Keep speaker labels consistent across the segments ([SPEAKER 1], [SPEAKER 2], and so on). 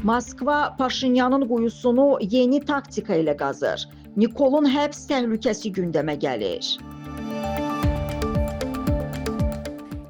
[SPEAKER 1] Moskva Paşinyanın quyusunu yeni taktika ilə qazır. Nikolun həbs təhlükəsi gündəmə gəlir.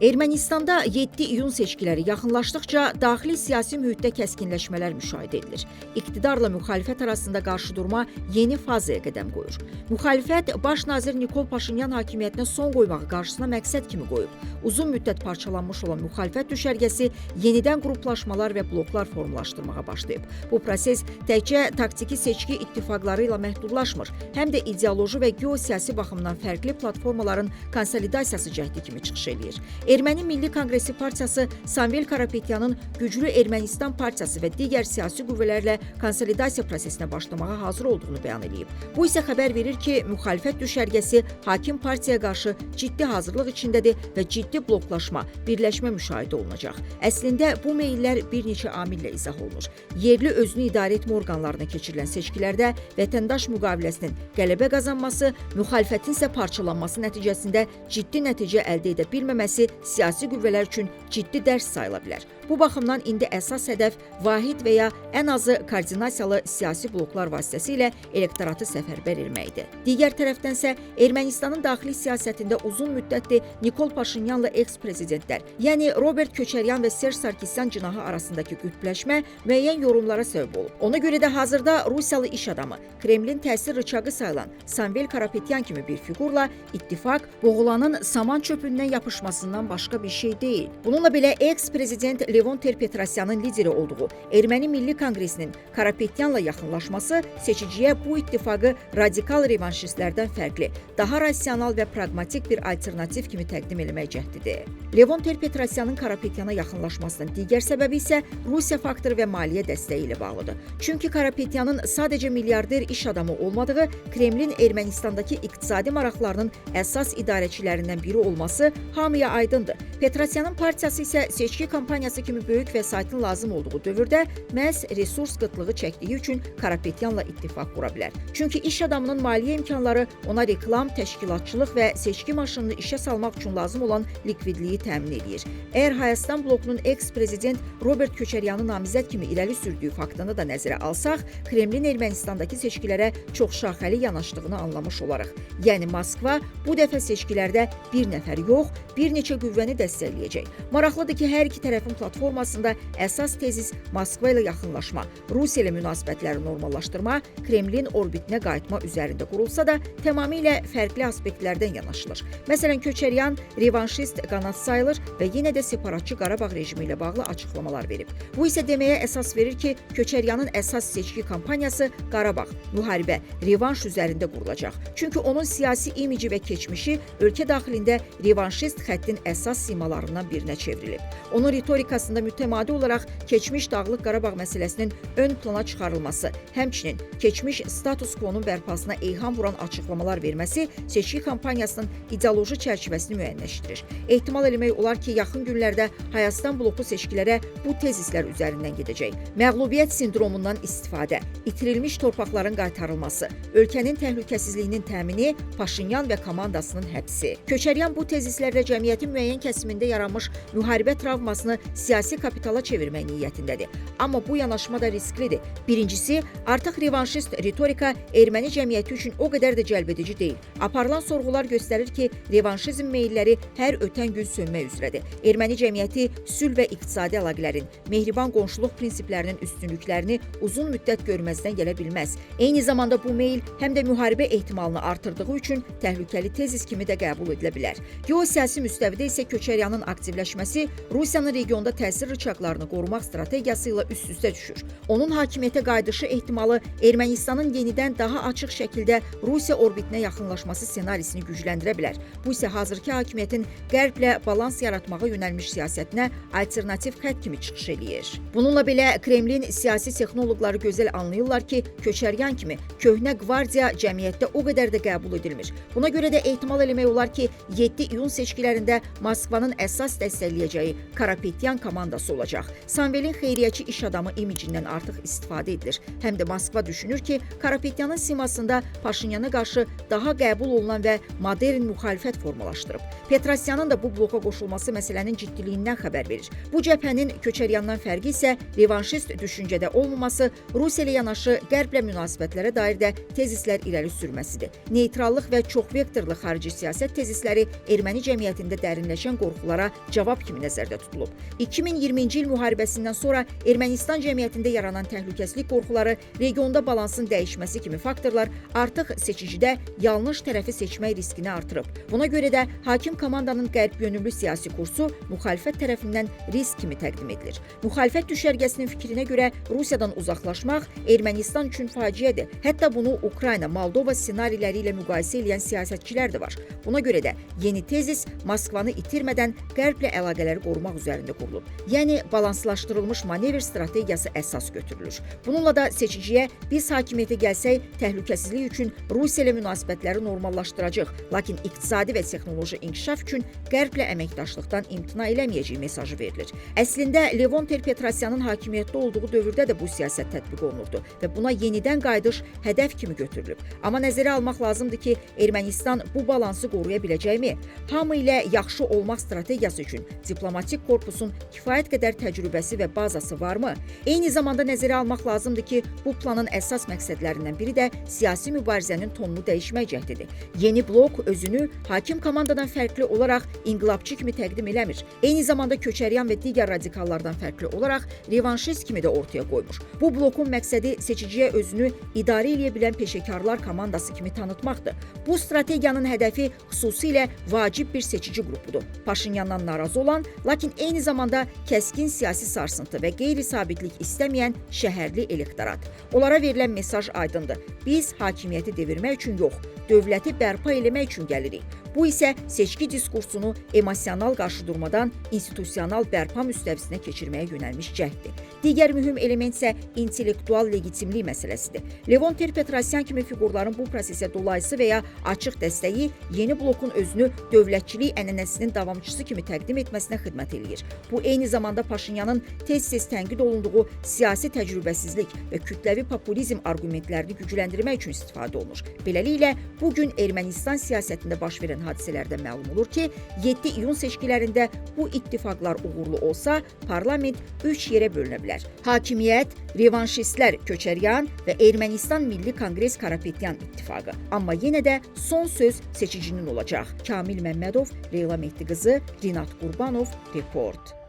[SPEAKER 1] Ermənistanda 7 iyun seçkiləri yaxınlaşdıqca daxili siyasi mühitdə kəskinləşmələr müşahidə edilir. İqtidarla müxalifət arasında qarşıdurma yeni fazaya qədəm qoyur. Müxalifət baş nazir Nikol Paşinyan hakimiyyətinə son qoymağı qarşısına məqsəd kimi qoyub. Uzun müddət parçalanmış olan müxalifət düşərgəsi yenidən qruplaşmalar və bloklar formalaşdırmağa başlayıb. Bu proses təkcə taktiki seçki ittifaqları ilə məhdudlaşmır, həm də ideoloji və geosiyasi baxımdan fərqli platformaların konsolidasiyası cəhdi kimi çıxış eləyir. Erməni Milli Konqresi Partiyası Samvel Karapetyanın güclü Ermənistan Partiyası və digər siyasi qüvvələrlə konsolidasiya prosesinə başlamağa hazır olduğunu bəyan eləyib. Bu isə xəbər verir ki, müxalifət düşərgəsi hakim partiyaya qarşı ciddi hazırlıq içindədir və ciddi bloklaşma, birləşmə müşahidə olunacaq. Əslində bu meyllər bir neçə amillə izah olunur. Yerli özünü idarə etmə orqanlarına keçirilən seçkilərdə vətəndaş müqaviləsinin qələbə qazanması, müxalifətin isə parçalanması nəticəsində ciddi nəticə əldə edə bilməməsi siyasi qüvvələr üçün ciddi dərs sayıla bilər. Bu baxımdan indi əsas hədəf vahid və ya ən azı koordinasiyalı siyasi bloklar vasitəsilə elektoratı səfərbər etməkdir. Digər tərəfdənsə Ermənistanın daxili siyasətində uzun müddətdir Nikol Paşinyanla eks-prezidentlər, yəni Robert Köçəryan və Serj Sarkisyan cinahı arasındakı qütbləşmə müəyyən yorumlara səbəb olub. Ona görə də hazırda Rusiyalı iş adamı, Kremlin təsir rıçaqı sayılan Samvel Karapetyan kimi bir fiqurla ittifaq boğulanın saman çöpündən yapışmasından başqa bir şey deyil. Bununla belə eks-prezident Levon Ter-Petrosyanın lideri olduğu Erməni Milli Konqresinin Karapetyanla yaxınlaşması seçiciyə bu ittifaqı radikal revanşistlərdən fərqli, daha rasional və praqmatik bir alternativ kimi təqdim eləmək cəhdidir. Levon Ter-Petrosyanın Karapetyana yaxınlaşmasının digər səbəbi isə Rusiya faktoru və maliyyə dəstəyi ilə bağlıdır. Çünki Karapetyanın sadəcə milyarder iş adamı olmadığı, Kremlin Ermənistandakı iqtisadi maraqlarının əsas idarəçilərindən biri olması hamıya aydındır. Petrosyanın partiyası isə seçki kampaniyası kimi böyük vəsaitin lazım olduğu dövrdə məhz resurs qıtlığı çəkdiyi üçün Karapetyanla ittifaq qura bilər. Çünki iş adamının maliyyə imkanları ona reklam, təşkilatçılıq və seçki maşınını işə salmaq üçün lazım olan likvidliyi təmin eləyir. Əgər Hayastan blokunun eks-prezident Robert Köçəryanı namizəd kimi irəli sürdüyü faktını da nəzərə alsaq, Kremlin Ermənistandakı seçkilərə çoxşaxəli yanaşdığını anlamış olarıq. Yəni Moskva bu dəfə seçkilərdə bir nəfər yox, bir neçə qüvvəni dəstəkləyəcək. Maraqlıdır ki, hər iki tərəfin platformasında əsas tezis Moskva ilə yaxınlaşma, Rusiya ilə münasibətləri normallaşdırma, Kremlin orbitinə qayıtma üzərində qurulsa da, tamamilə fərqli aspektlərdən yanaşılır. Məsələn, Köçəryan revanşist qanad sayılır və yenə də separatçı Qarabağ rejimi ilə bağlı açıqlamalar verib. Bu isə deməyə əsas verir ki, Köçəryanın əsas seçki kampaniyası Qarabağ, müharibə, revanş üzərində qurulacaq. Çünki onun siyasi imici və keçmişi ölkə daxilində revanşist xəttin əsas simalarından birinə çevrilib. Onun ritorikasında mütəmadi olaraq keçmiş Dağlıq Qarabağ məsələsinin ön plana çıxarılması, həmçinin keçmiş status quo-nun bərpasına eyham vuran açıqlamalar verməsi seçki kampaniyasının ideoloji çərçivəsini müəyyənləşdirir. Ehtimal eləmək olar ki, yaxın günlərdə Hayastan bloku seçkilərə bu tezislər üzərindən gedəcək. Məğlubiyyət sindromundan istifadə, itirilmiş torpaqların qaytarılması, ölkənin təhlükəsizliyinin təmini, Paşinyan və komandasının həbsi. Köçəryan bu tezislərlə cəmiyyətin müəyyən kəsimində yaranmış müharibə travmasını siyasi kapitala çevirmək niyyətindədir. Amma bu yanaşma da risklidir. Birincisi, artıq revanşist ritorika erməni cəmiyyəti üçün o qədər də cəlbedici deyil. Aparılan sorğular göstərir ki, revanşizm meylləri hər ötən gün sönmək üzrədir. Erməni cəmiyyəti sülh və iqtisadi əlaqələrin, mehriban qonşuluq prinsiplərinin üstünlüklərini uzun müddət görməzdən gələ bilməz. Eyni zamanda bu meyl həm də müharibə ehtimalını artırdığı üçün təhlükəli tezis kimi də qəbul edilə bilər. Geosiyasi müstəvidə isə Köçəryanın aktivləşməsi Rusiyanın regionda təsir rıçaqlarını qorumaq strategiyası ilə üst-üstə düşür. Onun hakimiyyətə qayıdışı ehtimalı Ermənistanın yenidən daha açıq şəkildə Rusiya orbitinə yaxınlaşması ssenarisini gücləndirə bilər. Bu isə hazırki hakimiyyətin Qərblə balans yaratmağa yönəlmiş siyasətinə alternativ xətt kimi çıxış eləyir. Bununla belə Kremlin siyasi texnoloqları gözəl anlayırlar ki, Köçəryan kimi köhnə qvardiya cəmiyyətdə o qədər də qəbul edilmir. Buna görə də ehtimal eləmək olar ki, 7 iyun seçkilərində Moskvanın əsas dəstəkləyəcəyi Karapetyan komandası olacaq. Samvelin xeyriyyəçi iş adamı imicindən artıq istifadə edilir. Həm də Moskva düşünür ki, Karapetyanın simasında Paşinyana qarşı daha qəbul olunan və modern müxalifət formalaşdırıb. Petrosyanın da bu bloka qoşulması məsələnin ciddiliyindən xəbər verir. Bu cəbhənin Köçəryandan fərqi isə revanşist düşüncədə olmaması, Rusiya ilə yanaşı Qərblə münasibətlərə dair də tezislər irəli sürməsidir. Neytrallıq və çoxvektorlu xarici siyasət tezisləri erməni cəmiyyətində dərinləşən qorxulara cavab kimi nəzərdə tutulub. 2020-ci il müharibəsindən sonra Ermənistan cəmiyyətində yaranan təhlükəsizlik qorxuları, regionda balansın dəyişməsi kimi faktorlar artıq seçicidə yanlış tərəfi seçmək riskini artırıb. Buna görə də hakim komandanın qərb yönümlü siyasi kursu müxalifət tərəfindən risk kimi təqdim edilir. Müxalifət düşərgəsinin fikrinə görə Rusiyadan uzaqlaşmaq Ermənistan üçün faciədir. Hətta bunu Ukrayna, Moldova ssenariləri ilə müqayisə edən siyasətçilər də var. Buna görə də yeni tezis Moskvanı itirmədən Qərblə əlaqələri qorumaq üzərində qurulub. Yəni balanslaşdırılmış manevr strategiyası əsas götürülür. Bununla da seçiciyə biz hakimiyyətə gəlsək təhlükəsizlik üçün Rusiya ilə münasibətləri normallaşdıracağıq, lakin iqtisadi və texnoloji inkişaf üçün Qərblə əməkdaşlıqdan imtina eləməyəcəyik mesajı verilir. Əslində Levon Ter-Petrosyanın hakimiyyətdə olduğu dövrdə də bu siyasət tətbiq olunurdu və buna yenidən qayıdış hədəf kimi götürülüb. Amma nəzərə almaq lazımdır ki, Ermənistan bu balansı qoruya biləcəkmi? Hamı ilə yaxşı olmaq strategiyası üçün diplomatik korpusun kifayət qədər təcrübəsi və bazası varmı? Eyni zamanda nəzərə almaq lazımdır ki, bu planın əsas məqsədlərindən biri də siyasi mübarizənin tonunu dəyişmək cəhdidir. Yeni blok özünü hakim komandadan fərqli olaraq inqilabçı kimi təqdim eləmir. Eyni zamanda Köçəryan və digər radikallardan fərqli olaraq revanşist kimi də ortaya qoymur. Bu blokun məqsədi seçiciyə özünü idarə eləyə bilən peşəkarlar komandası kimi tanıtmaqdır. Bu strategiyanın hədəfi xüsusilə vacib bir seçici qrupudur. Paşinyandan narazı olan, lakin eyni zamanda kəskin siyasi sarsıntı və qeyri-sabitlik istəməyən şəhərli elektorat. Onlara verilən mesaj aydındır. Biz hakimiyyəti devirmək üçün yox, dövləti bərpa eləmək üçün gəlirik. Bu isə seçki diskursunu emosional qarşıdurmadan institusional bərpa müstəvisinə keçirməyə yönəlmiş cəhddir. Digər mühüm element isə intellektual legitimlik məsələsidir. Levon Ter-Petrosyan kimi fiqurların bu prosesə dolayısı və ya açıq dəstəyi yeni blokun özünü dövlətçilik ənənəsinin davamçısı kimi təqdim etməsinə xidmət eləyir. Bu eyni zamanda Paşinyanın tez-tez tənqid olunduğu siyasi təcrübəsizlik və kütləvi populizm arqumentlərini gücləndirmək üçün istifadə olunur. Beləliklə, bu gün Ermənistan siyasətində baş verən hadisələrdən məlum olur ki, 7 iyun seçkilərində bu ittifaqlar uğurlu olsa, parlament 3 yerə bölünə bilər. Hakimiyyət, revanşistlər Köçəryan və Ermənistan Milli Konqres Karapetyan ittifaqı. Amma yenə də son söz seçicinin olacaq. Kamil Məmmədov, Leyla Mehdi qızı, Rinat Qurbanov, Report.